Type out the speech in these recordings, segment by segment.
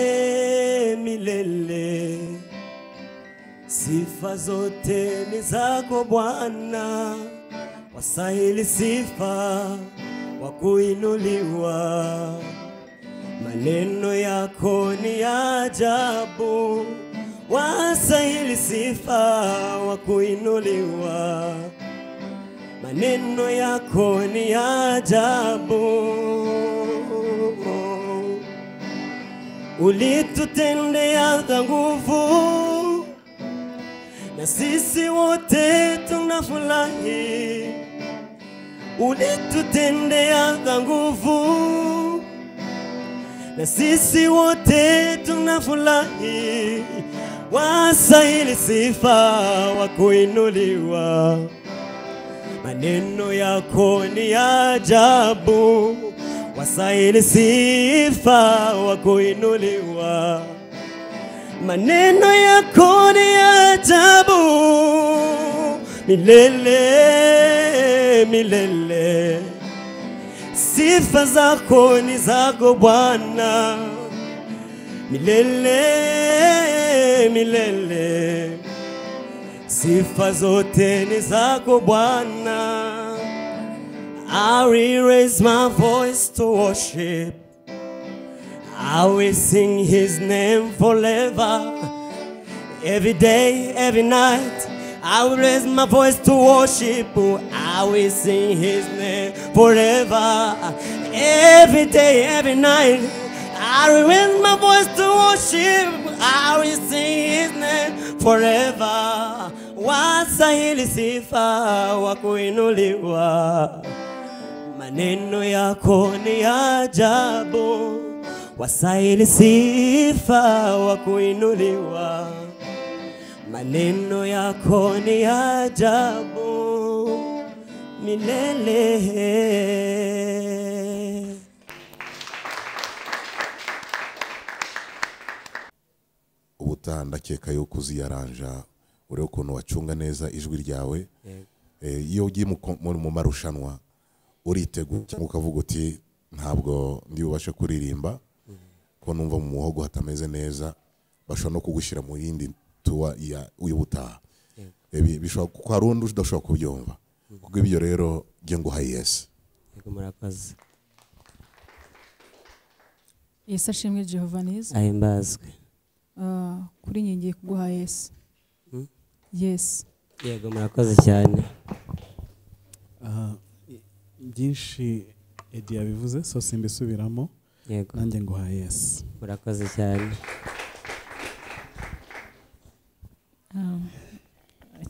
Milele, milele, sifa zote ni zako Bwana, wastahili sifa wa kuinuliwa. Maneno yako ni ajabu, wastahili sifa wa kuinuliwa. Maneno yako ni ajabu, ulitutendea kwa nguvu, na sisi wote tunafurahi. Ulitutendea kwa nguvu, na sisi wote tunafurahi. Wastahili sifa wa kuinuliwa. Maneno yako ni ajabu, wastahili sifa wa kuinuliwa. Maneno yako ni ajabu, milele, milele. Sifa zako ni zako Bwana, milele, milele. Sifa zote ni zako Bwana. I will raise my voice to worship. I will sing his name forever. Every day, every night, I will raise my voice to worship. I will sing his name forever. Every day, every night, I will raise my voice to worship. I will sing his name forever. Wastahili sifa wa kuinuliwa. Maneno yako ni ajabu, wastahili sifa wa kuinuliwa. Maneno yako ni ajabu, milele. Ubutaha ndakeka yuko uziyaranja, urebe ukuntu wacunga neza ijwi ryawe. Iyo ugiye mu marushanwa uritegura cyangwa ukavuga uti ntabwo ndi bubashe kuririmba ko numva mu muhogo hatameze neza, bashobora no kugushyira mu yindi tuwa ya uyubutaha. Bishobora kuko hari undi udashobora kubyumva. Kuko ibyo rero ngiye nguha yes. Yego, murakoze. Yesu ashimwe Jehova neza. Ahimbazwe. Kuri njye ngiye kuguha yes. Yes. Yego, murakoze cyane. Byinshi Eddie yabivuze, so simbisubiramo. Yego. Nanjye nguha yes. Murakoze cyane.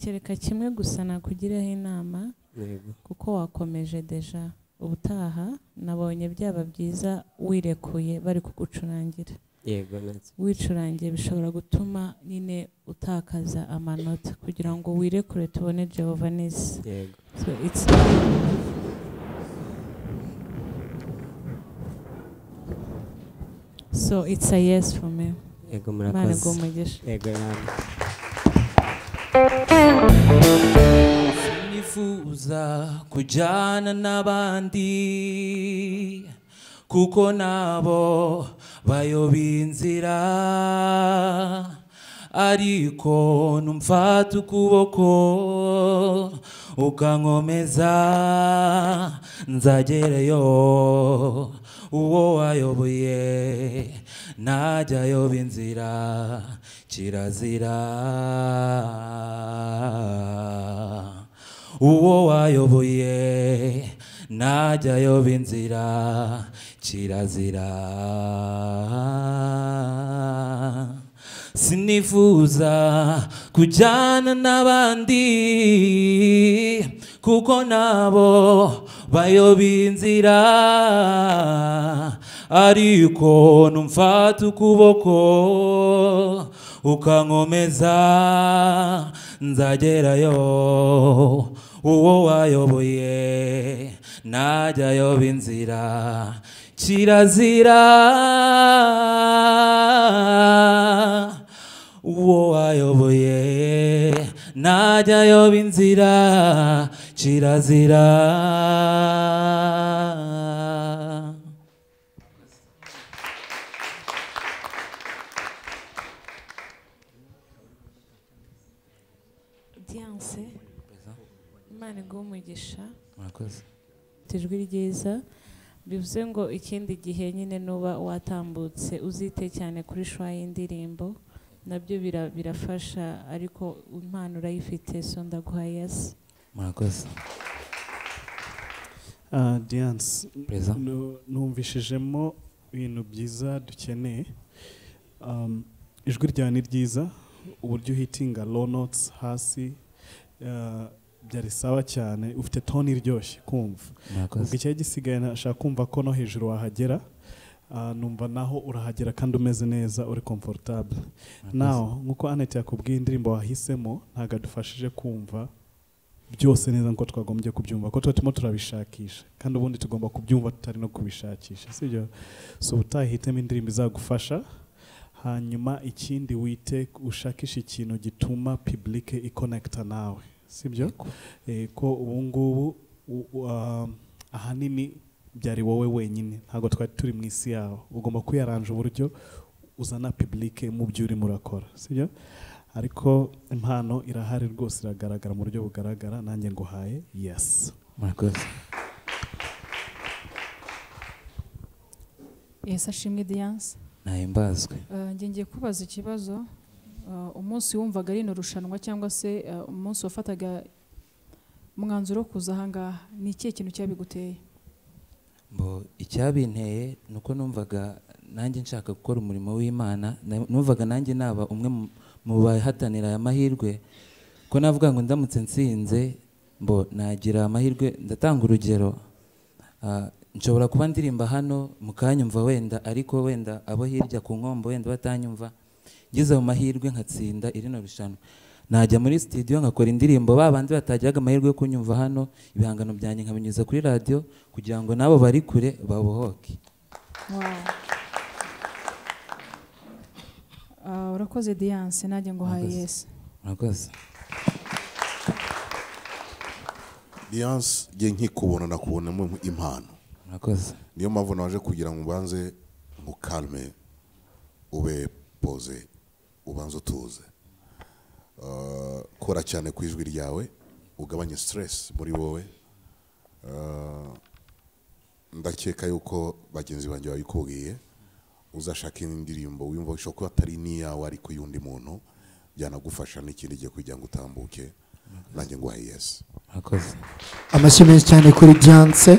Kereka kimwe gusa nakugiraho inama. Yego. Kuko wakomeje deja. Ubutaha nabonye byaba byiza wirekuye bari kugucurangira. Yego, natwe. Wicurangiye bishobora gutuma nyine utakaza amanota, kugira ngo wirekure tubone Jehova neza. Yego. So it's So it's a yes for me. Yego, Imana murakoze. iguhe umugisha. Yego, namwe. Sinifuza kujyana n'abandi, kuko nabo bayoba inzira, ariko numfata ukuboko ukankomeza nzagereyo. Uwo wayoboye najya ayoba inzira, kirazira. Uwo wayoboye najya ayoba inzira, kirazira. Sinifuza kujyana n'abandi, kuko nabo bayoba inzira, ariko numfata ukuboko ukankomeza nzagerayo. Uwo wayoboye najya ayoba inzira, kirazira. Uwo wayoboye najya ayoba inzira, kirazira. umugisha. Murakoze. Ijwi ryiza bivuze ngo ikindi gihe nyine nuba watambutse uzite cyane kuri shwa y'indirimbo, nabyo birafasha, ariko impano urayifite, so ndaguha yes. Murakoze. Diance, numvishijemo ibintu byiza dukeneye. Ijwi ryawe ni ryiza, uburyo uhitinga low notes hasi byari sawa cyane, ufite tone iryoshye kumva. Ubwo icyari gisigaye nashaka kumva ko no hejuru wahagera, numva naho urahagera kandi umeze neza, uri comfortable. Now nkuko Annette yakubwiye, indirimbo wahisemo ntago adufashije kumva byose neza nkuko twagombye kubyumva, ko tuba turimo turabishakisha kandi ubundi tugomba kubyumva tutari no kubishakisha, sibyo? So utahitemo indirimbo izagufasha. Hanyuma ikindi wite ushakisha ikintu gituma public ikonekta nawe, sibyo? Ko ubu ngubu ahanini byari wowe wenyine, ntabwo twari turi mu isi yawe. Ugomba kwiyaranja uburyo uzana public mu byo urimo urakora, sibyo? Ariko impano irahari rwose, iragaragara mu buryo bugaragara, nanjye nguhaye yes. Murakoze. Yes, ashimwe Diance. Nahimbazwe. Njye ngiye kubaza ikibazo. Umunsi wumvaga rino rushanwa cyangwa se umunsi wafataga umwanzuro wo kuza aha ngaha, ni ikihe kintu cyabiguteye? Mbo icyabinteye nuko numvaga nanjye nshaka gukora umurimo w'Imana, numvaga nanjye naba umwe mu bahatanira aya mahirwe, ko navuga ngo ndamutse nsinze mbo nagira amahirwe. Ndatanga urugero, nshobora kuba ndirimba hano mukanyumva wenda, ariko wenda abo hirya ku nkombo wenda batanyumva. Ngize mu mahirwe nkatsinda irino rushanwa, najya muri studio nkakora indirimbo babandi batagiraga amahirwe yo kunyumva hano, ibihangano byanjye nkabinyuza kuri radio kugira ngo nabo bari kure babohoke. Wow. Urakoze Diance, nanjye nguhaye yes. Murakoze. Diance, nge nkikubona nakubonamo impano. Murakoze. Niyo mpamvu naje kugira ngo ubanze mukalme, ube pose, ubanze utuze. Kora cyane ku ijwi ryawe, ugabanye stress muri wowe. Ndakeka yuko bagenzi banjye babikubwiye, uzashaka indirimbo wumva ushobora kuba atari n'iyawe ariko y'undi muntu, byanagufasha n'ikindi gihe kugira ngo utambuke. Nanjye nguhaye yes. Murakoze. Amashyi menshi cyane kuri Diance.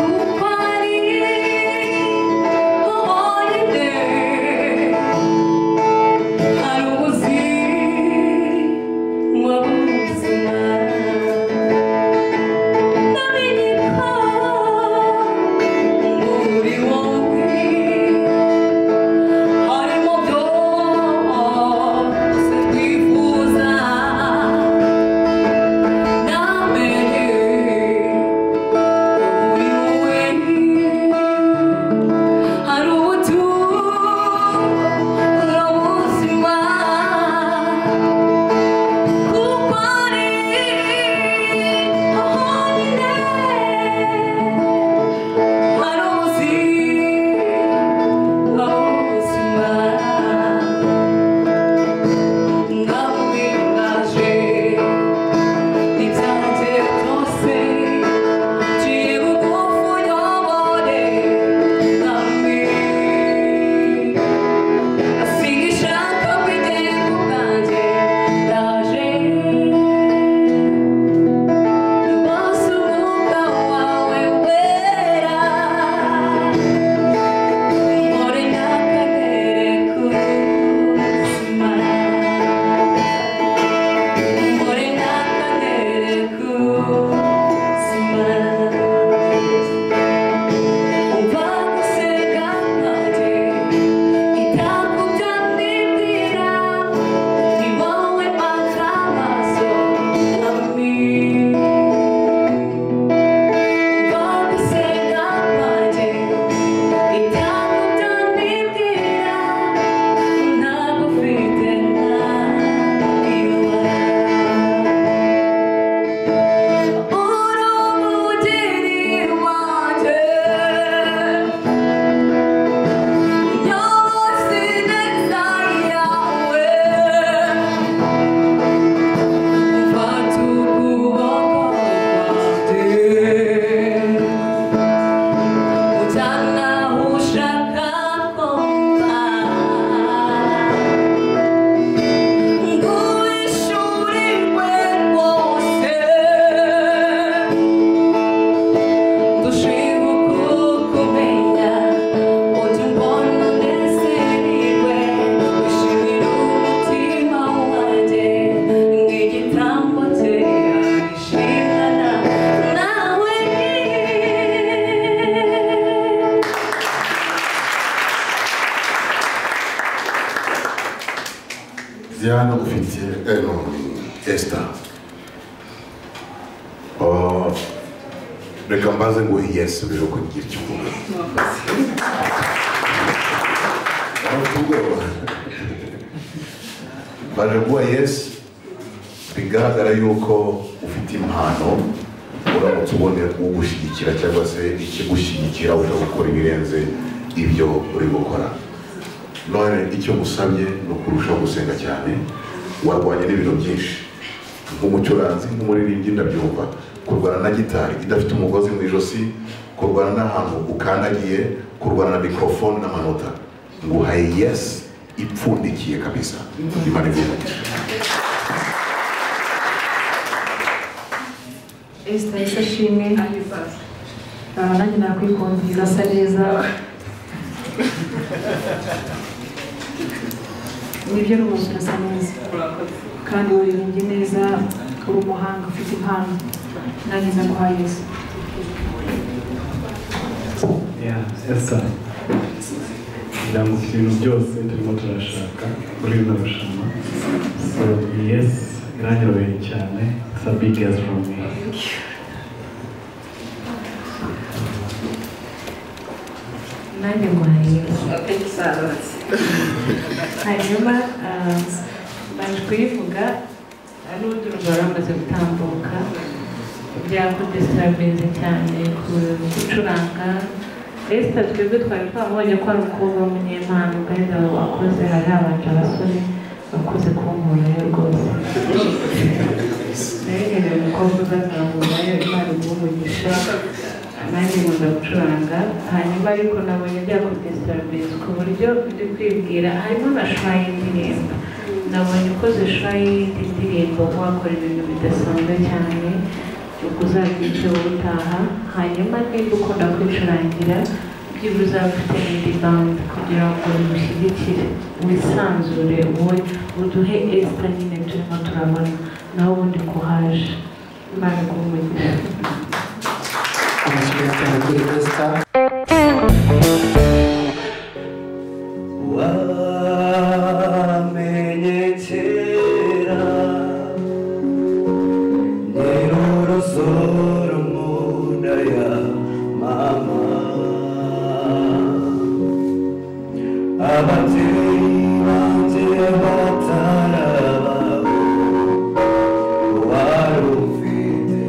Kuko ari Diana ufite no Esther. Reka mbaze ngo yes mbere yo kugira icyo uvuga. Baje guha yes bigaragara yuko ufite impano, uramutse ubonye ugushyigikira cyangwa se ikigushyigikira ushobora gukora ibirenze ibyo uri gukora. None icyo musabye ni ukurushaho gusenga cyane. Warwanye n'ibintu byinshi nk'umucuranzi, nk'umuririmbyi, ndabyumva. Kurwana na gitari idafite umugozi mu ijosi, kurwana n'ahantu ukandagiye, kurwana na microphone n'amanota. Nguhaye yes ipfundikiye kabisa. Imana iguhe. Esther isashimwe. Nanjye nakwikundira asa neza. Nibyo rwose urasa neza kandi waririmbye neza, uri umuhanga, ufite impano. Nanjye ndaguhaye Yesu. Yeah, Esther, ngira ngo ufite ibintu byose turimo turashaka muri rino rushanwa. So yes, iranyoroheye cyane. It's a big yes from me. Nanjye nguhaye Yesu. Hanyuma baje kuyivuga n'ubundi urugero rumaze gutambuka byakudesitabilize cyane gucuranga. Esther twebwe twari twamubonye ko ari umukobwa w'umunyempano, kandi wakoze hari habanje abasore bakoze kunkurayo rwose. Nari nkeneye umukobwa uzazamurayo, Imana iguhe umugisha. Nanjye nkunda gucuranga, hanyuma ariko nabonye byakudesitabilize ku buryo ndi kwibwira harimo na shwa y'indirimbo. Nabonye ukoze shwa y'indi ndirimbo wakora ibintu bidasanzwe cyane, uzabyiteho ubutaha. Hanyuma niba ukunda kwicurangira byibuze uzaba ufite n'indi band kugira ngo bigushyigikire, wisanzure, wowe uduhe Esther nyine turimo turabona, naho ubundi kuhaje. Imana iguhe umugisha. Amashyi menshi cyane kuri Esther. Wamenye kera nyir'urusoro mu nda ya mama, ababyeyi banjye batarabaho wari ufite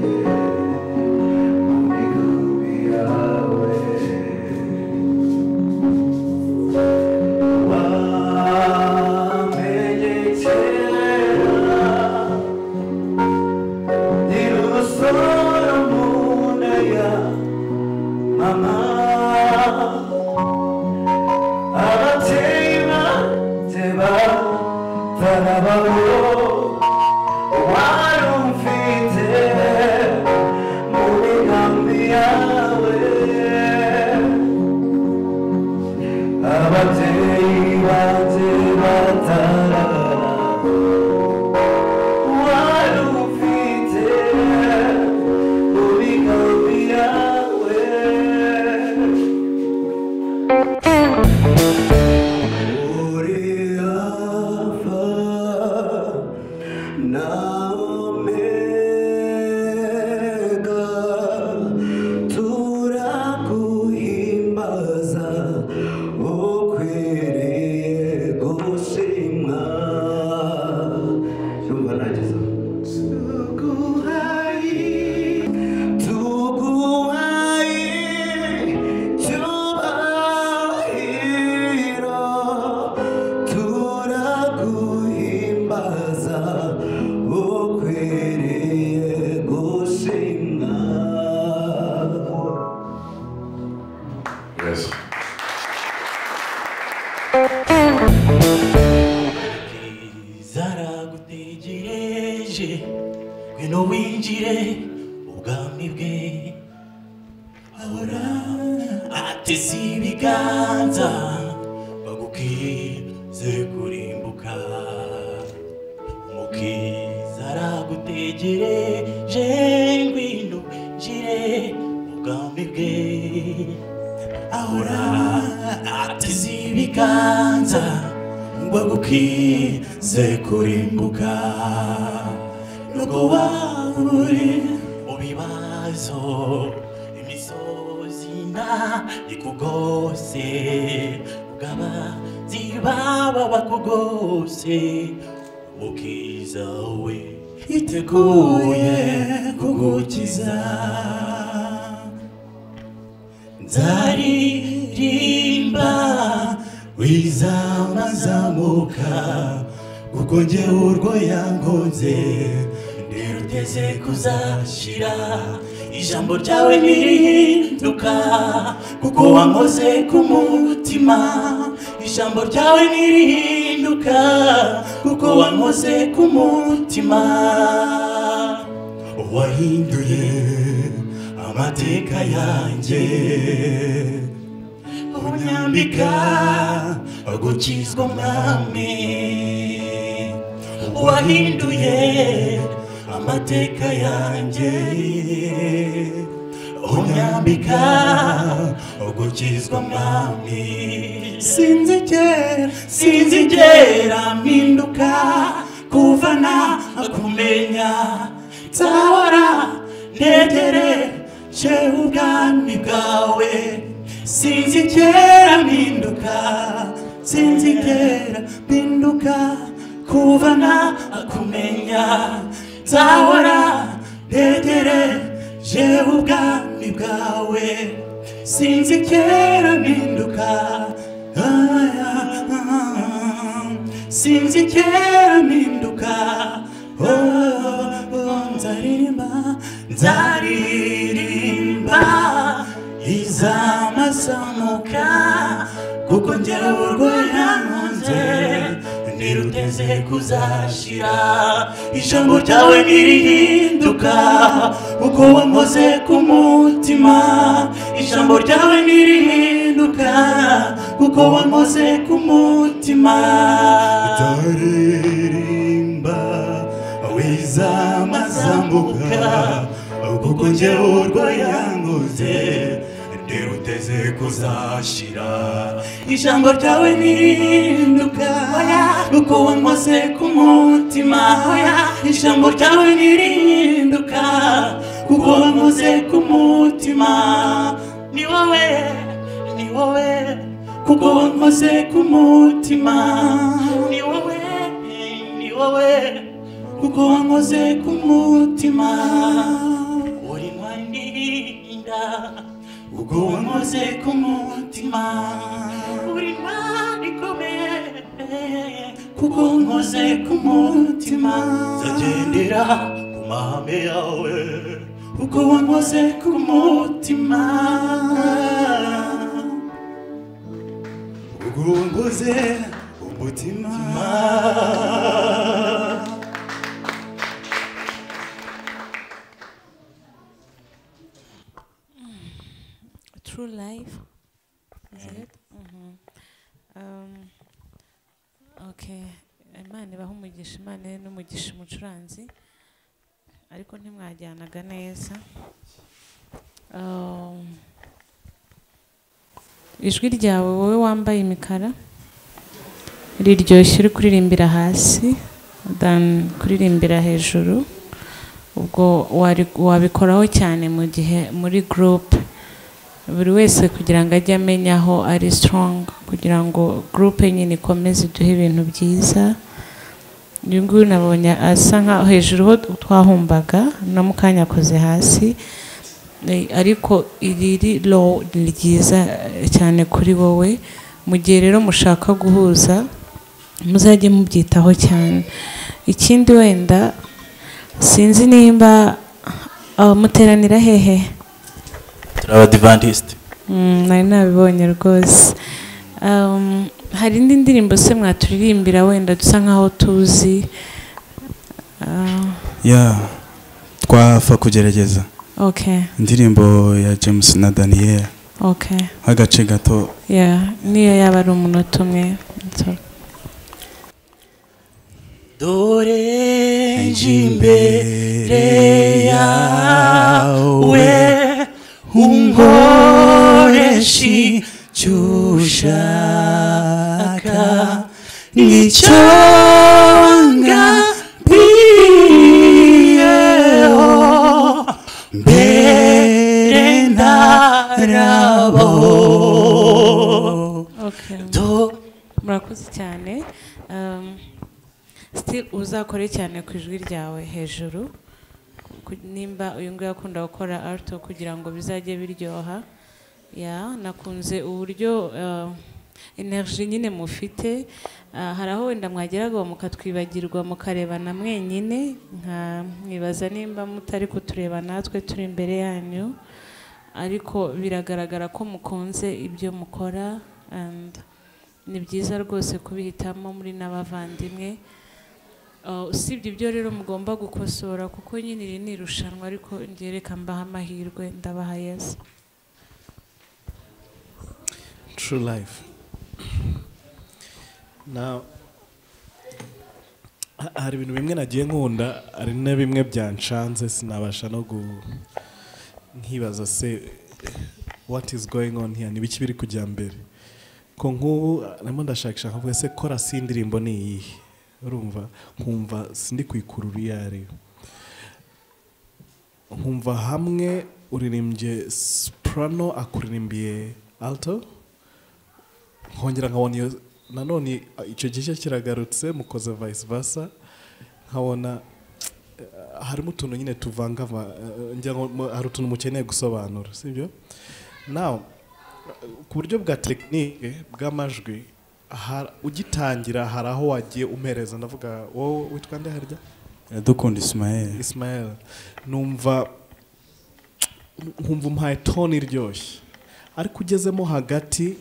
mu migambi yawe. Wamenye kera nyir'urusoro mu nda ya mama, ababyeyi banjye batarabaho wari ufite mu migambi yawe. Ababyeyi banjye batarabaho wari ufite mu migambi yawe. Uri Alfa na Omega, turaguhimbaza ukwiriye gushimwa. Ndumva nageze aho. Tuguhaye icyubahiro, turaguhimbaza ukwiriye gushimwa. Yes. Zaragutegereje, ngwino winjire ubwami bwe. Ahora ateze ibiganza bagukize kurimbuka. Umukiza aragutegereje, ngwino winjire ubwami bwe. Ahora ateze ibiganza Wagukize kurimbuka nubwo waba uri mu bibazo imisozi ikugose ugabazi baba bakugose umukiza we yiteguye kugukiza nzaririmba wizamazamuka kuko njyewe urwo yangonze ndiruteze kuzashira ijambo ryawe ntirihinduka kuko wankoze ku mutima ijambo ryawe ntirihinduka kuko wankoze ku mutima wahinduye amateka yanjye unyambika gukizwa mwami wahinduye amateka yanjye unyambika gukizwa mwami sinzigera mpinduka kuva nakumenya nzahora ntegereje ubwami bwawe sinzigera mpinduka sinzigera mpinduka kuva nakumenya nzahora ntegereje ubwami bwawe sinzigera mpinduka sinzigera mpinduka nzaririmba nzaririmba izamazamuka kuko njyewe urwo yankunze ntiruteze kuzashira ijambo ryawe ntirihinduka kuko wankoze ku mutima ijambo ryawe ntirihinduka kuko wankoze ku mutima nzaririmba wizamazamuka kuko njyewe urwo yankunze ntiruteze kuzashira ijambo ryawe ntirihinduka kuko wankoze ku mutima ijambo ryawe ntirihinduka kuko wankoze ku mutima ni wowe kuko wankoze ku mutima ni wowe kuko wankoze ku mutima uri ntwandinda kuko wankoze ku mutima uri ntwari ikomeye kuko wankoze ku mutima nzagendera ku mahame yawe kuko wankoze ku mutima kuko wankoze umutima. True Life, is it? Okay, Imana ibahe umugisha, Imana n'umugisha umucuranzi, ariko ntimwajyanaga neza. Ijwi ryawe wowe wambaye imikara riryoshye uri kuririmbira hasi than kuririmbira hejuru, ubwo wabikoraho cyane mu gihe muri group buri wese kugira ngo ajye amenya aho ari strong kugira ngo group nyine ikomeze iduhe ibintu byiza. Uyu nguyu nabonye asa nkaho hejuru ho twahumbaga no mu kanya akoze hasi, ariko iri low ni ryiza cyane kuri wowe. Mu gihe rero mushaka guhuza muzajye mubyitaho cyane. Ikindi wenda sinzi nimba muteranira hehe. Abadivantiste nari nabibonye rwose. Hari indi ndirimbo se mwaturirimbira wenda dusa nkaho tuzi? Ya twafa kugerageza. Okay. Indirimbo ya James na Daniel. Okay. Agace gato. Yeah, niyo yaba ari umunota umwe. Dore nje imbere yawe unkoresha icyo ushaka nicyo ngambiyeho mbere ntarabaho. Okay. Murakoze cyane. Still uzakore cyane ku ijwi ryawe hejuru, nimba uyu nguyu akunda gukora alto kugira ngo bizajye biryoha. Ya nakunze uburyo energy nyine mufite. Hari aho wenda mwageraga mukatwibagirwa mukarebana mwenyine, nka mwibaza nimba mutari kutureba natwe turi imbere yanyu, ariko biragaragara ko mukunze ibyo mukora and ni byiza rwose kubihitamo muri n'abavandimwe. Usibye ibyo rero mugomba gukosora kuko nyine iri ni irushanwa, ariko ngereka mbaha amahirwe, ndabaha yes. True Life. Now, hari ibintu bimwe nagiye nkunda, hari na bimwe byanshanze sinabasha no nkibaza se what is going on here, nibiki biri kujya mbere. Ko nk'ubu narimo ndashakisha nkavuga se chorus y'indirimbo ni iyihe, urumva nkumva sindi kuyikurura iyo ariyo, nkumva hamwe uririmbye soprano akuririmbiye alto, nkongera nkabona iyo nanone icyo gice kiragarutse mukoze vice versa, nkabona harimo utuntu nyine tuvanga, ngira ngo hari utuntu mukeneye gusobanura, sibyo? Now ku buryo bwa technique bw'amajwi, ugitangira hari aho wagiye umpereza, ndavuga wowe witwa nde harya? Iradukunda Ismael. Ismael, numva nkumva umpaye tone iryoshye, ariko ugezemo hagati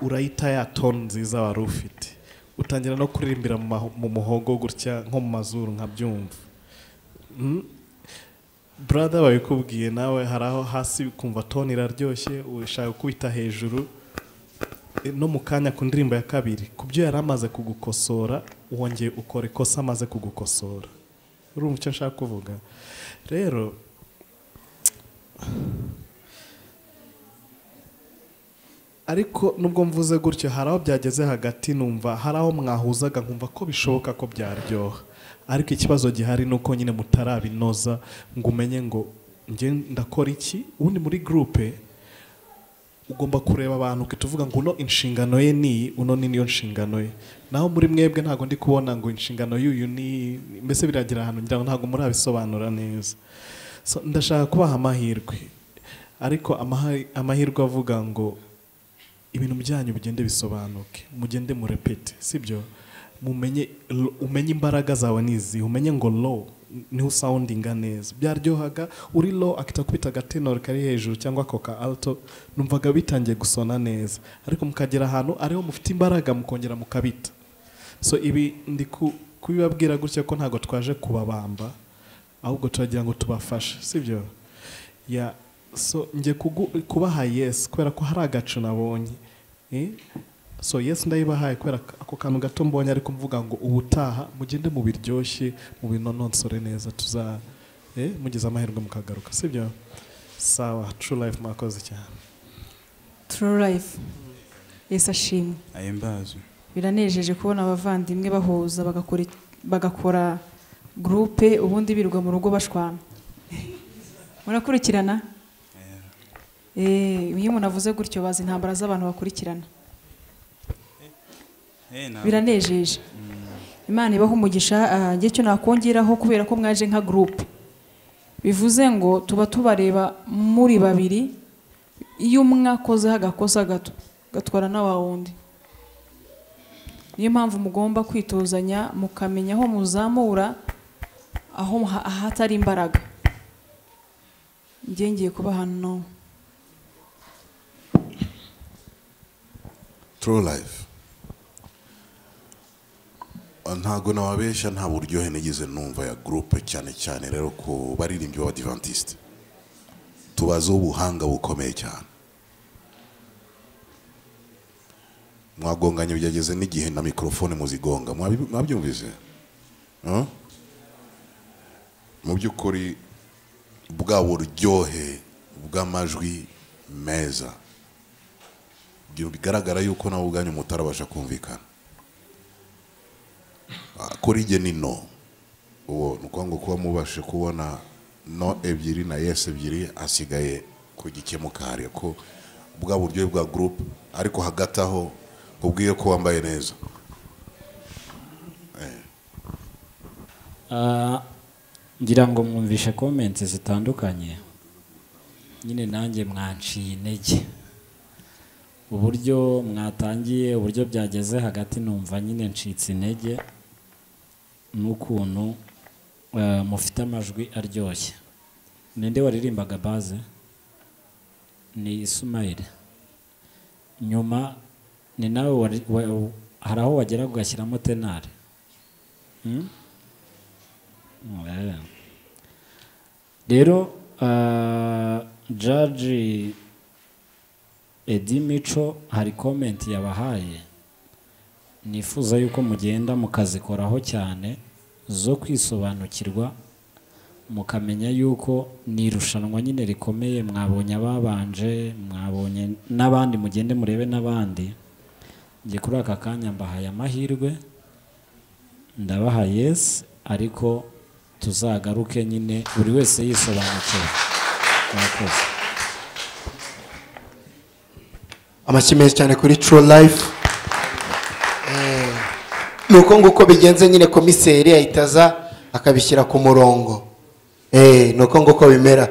urayita ya tone nziza wari ufite, utangira no kuririmbira mu muhogo gutya nko mu mazuru nkabyumva. Brother babikubwiye nawe hari aho hasi kumva tone iraryoshye ushaka kubita hejuru, no mu kanya ku ndirimbo ya kabiri kubyo yari amaze kugukosora wongeye ukora ikosa amaze kugukosora. Urumva icyo nshaka kuvuga? Rero ariko nubwo mvuze gutyo hari aho byageze hagati numva hari aho mwahuzaga nkumva ko bishoboka ko byaryoha, ariko ikibazo gihari nuko nyine mutarabinoza ngo umenye ngo nge ndakora iki. Ubundi muri groupe ugomba kureba abantu ukituvuga ngo uno inshingano ye ni uno ni niyo nshingano ye, naho muri mwebwe ntago ndi kubona ngo inshingano y'uyu ni, mbese biragira ahantu ngira ngo ntago murabisobanura neza. So ndashaka kubaha amahirwe, ariko amahirwe avuga ngo ibintu byanyu bigende bisobanuke, mugende murepete, sibyo? Mumenye, umenye imbaraga zawe nizi, umenye ngo low niho soundinga neza. Byaryohaga uri low akitakubita agatenor kari hejuru cyangwa koka alto, numvaga bitangiye gusona neza, ariko mukagera ahantu ariho mufite imbaraga mukongera mukabita. So ibi ndi kubibabwira gutya ko ntago twaje kubabamba, ahubwo turagira ngo tubafashe, sibyo? Ya so nge kubaha yes kubera ko hari agacu nabonye. So yes ndayibahaye kubera ako kantu gato mbonye, ariko mvuga ngo ubutaha mugende mu biryoshye mu binononsore neza, tuza mugize amahirwe mukagaruka, sibyo? Sawa, True Life mwakoze cyane. True Life, Yesu ashimwe. Ahimbazwe. Biranejeje kubona abavandimwe bahuza bagakora groupe, ubundi birirwa mu rugo bashwana. Murakurikirana? Iyo umuntu avuze gutyo bazi intambara z'abantu bakurikirana. Biranejeje. Imana ibahe umugisha. Nge cyo nakongeraho kubera ko mwaje nka groupe, bivuze ngo tuba tubareba muri babiri, iyo umwe akoze agakosa gato gatwara na wa wundi. Niyo mpamvu mugomba kwitozanya mukamenya aho muzamura aho ahatari imbaraga. Nge ngiye kuba hano. True Life, ntago nawabesha nta buryohe nigeze numva ya groupe, cyane cyane rero ko baririmbyi b'Abadventiste tubaze ubuhanga bukomeye cyane. Mwagonganye byageze n'igihe na microphone muzigonga, mwabyumvise? Mu by'ukuri bwa buryohe bw'amajwi meza bigaragara yuko nawe ubwanyu mutarabasha kumvikana. Kuri jye ni no. Uwo ni ukuvuga ngo kuba mubashe kubona no ebyiri na yes ebyiri, asigaye kugikemuka hariya ko bwa buryo bwa group, ariko hagati aho ubwiye ko wambaye neza. Ngira ngo mwumvishe comments zitandukanye, nyine nanjye mwanciye intege uburyo mwatangiye, uburyo byageze hagati numva nyine ncitse intege n'ukuntu mufite amajwi aryoshye. Ninde waririmbaga baze? Ni Ismail. Nyuma ni nawe hari aho wagera ugashyiramo tenari. Rero Judge Eddie Mico hari comment yabahaye, nifuza yuko mugenda mukazikoraho cyane, zo kwisobanukirwa mukamenya yuko ni irushanwa nyine rikomeye. Mwabonye ababanje, mwabonye n'abandi, mugende murebe n'abandi. Njye kuri aka kanya mbahaye amahirwe, ndabaha yes, ariko tuzagaruke nyine buri wese yisobanukiwe. Murakoze. Amashyi menshi cyane kuri True Life. Nuko nguko bigenze nyine, komiseri ahita aza akabishyira ku murongo. Nuko nguko bimera.